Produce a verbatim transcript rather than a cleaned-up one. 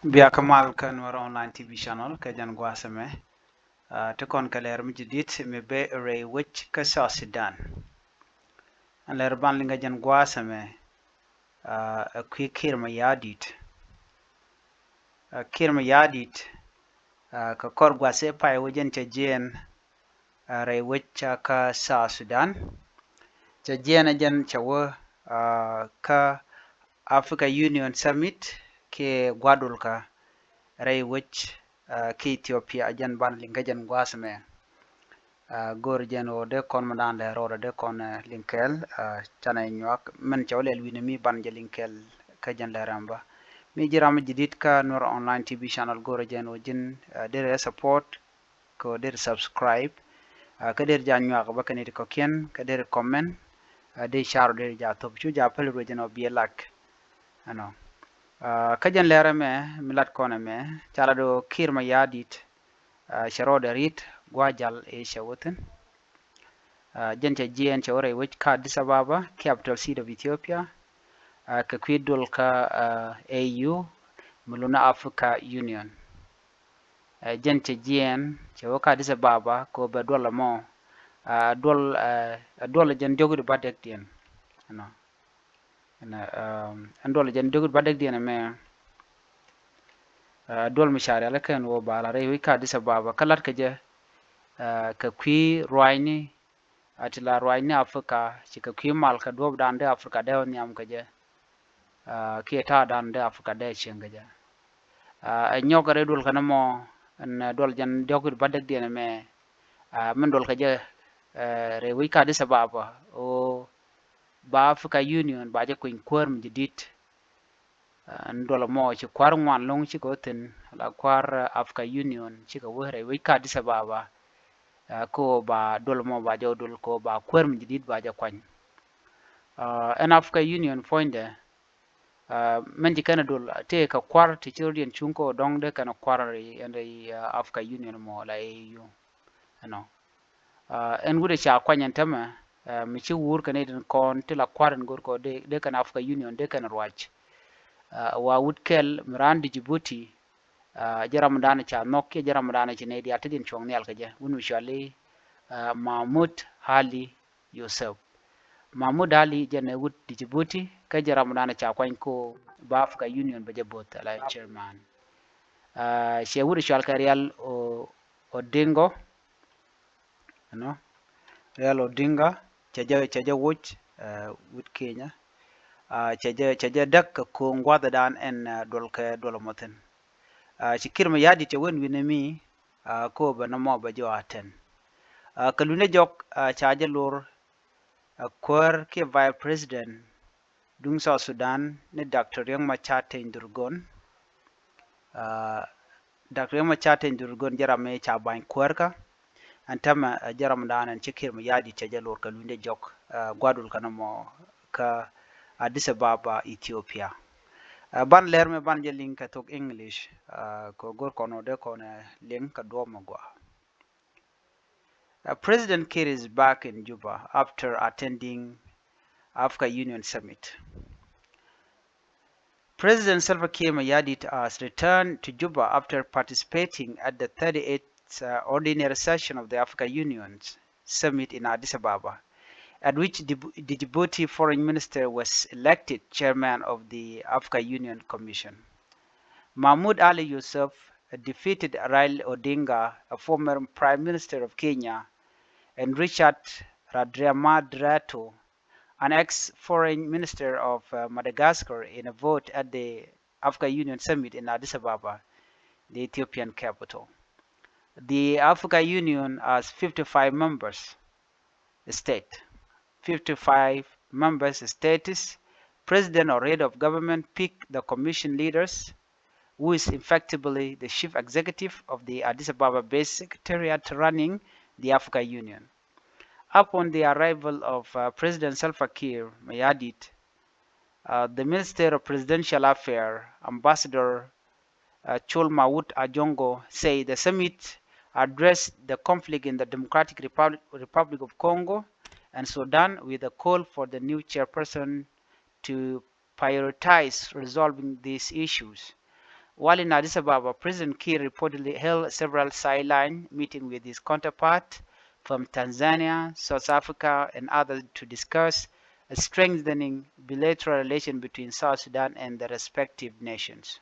Bia kä mal kä Nuɛr Online T V Channel kä jɛn gua̱a̱th ɛmɛ. Ah, ti kɔn kɛ lɛr mi jadid mi bɛ rɛy wec kä South Sudan. Ɛn lɛr ban liŋ kä jɛn gua̱a̱th ɛmɛ, ah, ɛ kui̱ Kiir Mayardit. Ah, Kiir Mayardit, ah, kɛ kɔr gua̱a̱th ɛ pay wec jɛn cɛ jiɛn, ah, rɛy wec kä South Sudan. Cɛ jiɛn ɛ jɛn cɛ wä, ah, kä Africa Union Summit kiɛ gua̱dul kä rɛy wec, ah, ki Ethiopia. Jɛn ban liŋ kä jɛn gua̱a̱th mɛ. Ah, go̱r jɛn ɣöö dee kɔn mi da̱a̱n lɛ rɔɔdɛ dee kɔn, ah, liŋ kɛɛl, ah, canɛ nyuak min cɛ wä lɛl wi̱nɛ mi ban jɛ liŋ kɛɛl kä jɛn lɛ rɛm bä. Mi ji̱ ram mi jadid kä Nuɛr Online T V Channel, go̱r jɛn ɣöö ji̱n, ah, derɛ support kɛ ɣöö derɛ subscribe, ah, kä derɛ ja nyuak bä kɛ ni ti kɔ̱kiɛn, kä derɛ comment, ah, derɛ share, derɛ ja thop, cu ja päl ruec jɛn ɣöö biɛ like. Ɛnɔ. Ah, kä jɛn lɛr ɛmɛ mi lat kɔn ɛmɛ, ca lat ɣöö Kiir Mayardit, ah, cɛ rɔɔdɛ ri̱t gua̱a̱th jal ëë cɛ wä thi̱n. Ah, jɛn cɛ jiɛɛn cɛ wä rɛy wec kä Addis Ababa, capital city of Ethiopia, ah, kɛ kui̱ duɔl kä, ah, A U, mi luni Africa Union. Ah, jɛn cɛ jiɛɛn cɛ wä kä Addis Ababa kɛ ɣöö bɛ duɔl ɛmɔ, ah, duɔl, ah, duɔl jɛn diɔ̱k wi̱cdɛ bädäkdiɛn. Ɛnɔ. Ɛn, um, ɛn duɔl jɛn diɔ̱k wi̱cdɛ bädäkdiɛn ɛmɛ, ah, duɔl mi ca rialikä ɛn ɣöö ba la rɛy wec kä Addis Ababa kä la̱t kɛ jɛ, ah, kɛ kui̱ ruacni, ah, ti la ruacni Africa, ci kɛ kui̱ mal kɛ duɔ̱ɔ̱pdan dee Africa dee wä nhiam kɛ jɛ, ah, kiɛ ta̱a̱dan dee Africa dee cieŋ kɛ jɛ. Ah, ɛ nyɔk kɛ rɛy duɔl kɛn ɛmɔ, ɛn, ah, duɔl jɛn diɔ̱k wi̱cdɛ bädäkdiɛn ɛmɛ, ah, min duɔl kɛ jɛ, eh, rɛy wec kä Addis Ababa, ɣöö ba Africa Union ba jɛ kuny kuäär mi jadid. Ah, ɛn duɔl ɛmɔ ci kua̱r ŋuan lo̱ŋ cikɛ wä thi̱n, la kua̱r, ah, Africa Union cikɛ wä rɛy wec kä Addis Ababa. Ah, kɛ ɣöö ba duɔl ɛmɔ ba jɛ wä duɔl kɛ ɣöö ba kuäär mi jadid ba jɛ kuany. Ah, ɛn Africa Union puɔ̱nydɛ, ah, min ci kɛn ɛ duɔl tëë kɛ kua̱r ti ci rɔ̱diɛn cuŋ kɛ ɣöö dɔ̱ŋ dee kɛn ɛ kua̱r ɛn rɛy, ɛn rɛy, ah, Africa Union ɛmɔ la A U. Ɛnɔ. Ah, ɛn wut ɛ ca kuany ɛn tämɛ, ah, mi ci wur kɛ nɛy tin kɔn ti la kua̱r ɛn go̱r kɛ ɣöö dee, dee kɛn Africa Union dee kɛn ruac. Ah, wa wut kɛl mi raan Djibouti, ah, jɛ ram dan ca nhɔk kiɛ jɛ ram dan ci nɛy diaal te din cuɔ̱ŋ nhial kɛ jɛ, wun mi cɔali, ah, Mahmud Ali Yusuf. Mahmud Ali jɛn ɛ wut Djibouti, kä jɛ ram dan ca kuany kɛ ɣöö ba Africa Union bɛ jɛ bo̱th ala chairman. Ah, cɛ wut cɔal kɛ Raila O-, Odinga. Ɛnɔ. Raila Odinga, cɛ jɛ, cɛ jɛ woc, eh, wut Kenya. Ah, cɛ jɛ, cɛ jɛ däk kɛ ko̱o̱ŋ gua̱thdan ɛn, eh, duɔl kɛ duɔl ɛmɔ thi̱n. Ah, ci Kiir Mayardit cɛ wä ɛn wi̱nɛ mi, ah, kɛ ɣöö bɛ nɔmɔ bɛ jɛ attend. Ah, kɛ luny ni jɔk, ah, ca jɛ lor, ah, kuäär kiɛ Vice President duŋ South Sudan ni Doctor Riek Machar Teny Dhurgon. Ah, Doctor Riek Machar Teny Dhurgon jɛ ram mi ca bany kuäärkä. Ɛn tämɛ, ah, jɛ ram dan ɛn ci Kiir Mayardit cɛ jɛ lor kɛ luny ni jɔk, ah, gua̱dul kɛn ɛmɔ kä Addis Ababa, Ethiopia. Ah, ban lɛr mi ban jɛ liŋ kɛ thok English, ah, kɛ go̱r kɔn ɔ dee kɔn, eh, liŋ kɛ duɔ̱ɔ̱p mi gɔaa. Uh, President Kiir is back in Juba after attending Africa Union Summit. President Salva Kiir Mayardit has returned to Juba after participating at the thirty-eighth, uh, ordinary session of the Africa Union Summit in Addis Ababa, at which the Djibouti foreign minister was elected chairman of the Africa Union Commission. Mahmoud Ali Yusuf defeated Raila Odinga, a former prime minister of Kenya, and Richard Radramadirato, an ex-foreign minister of, uh, Madagascar, in a vote at the Africa Union Summit in Addis Ababa, the Ethiopian capital. The Africa Union has fifty-five members state. Fifty-five members states, president or head of government pick the commission leaders, who is effectively the chief executive of the Addis Ababa-based secretariat running the Africa Union. Upon the arrival of, uh, President Salva Kiir Mayardit, uh, the Minister of Presidential Affairs, Ambassador, uh, Chol Mawut Ajongo, said the summit addressed the conflict in the Democratic Republic, Republic of Congo and Sudan with a call for the new chairperson to prioritize resolving these issues. While in Addis Ababa, President Kiir reportedly held several sideline meetings with his counterpart from Tanzania, South Africa, and others to discuss a strengthening bilateral relation between South Sudan and the respective nations.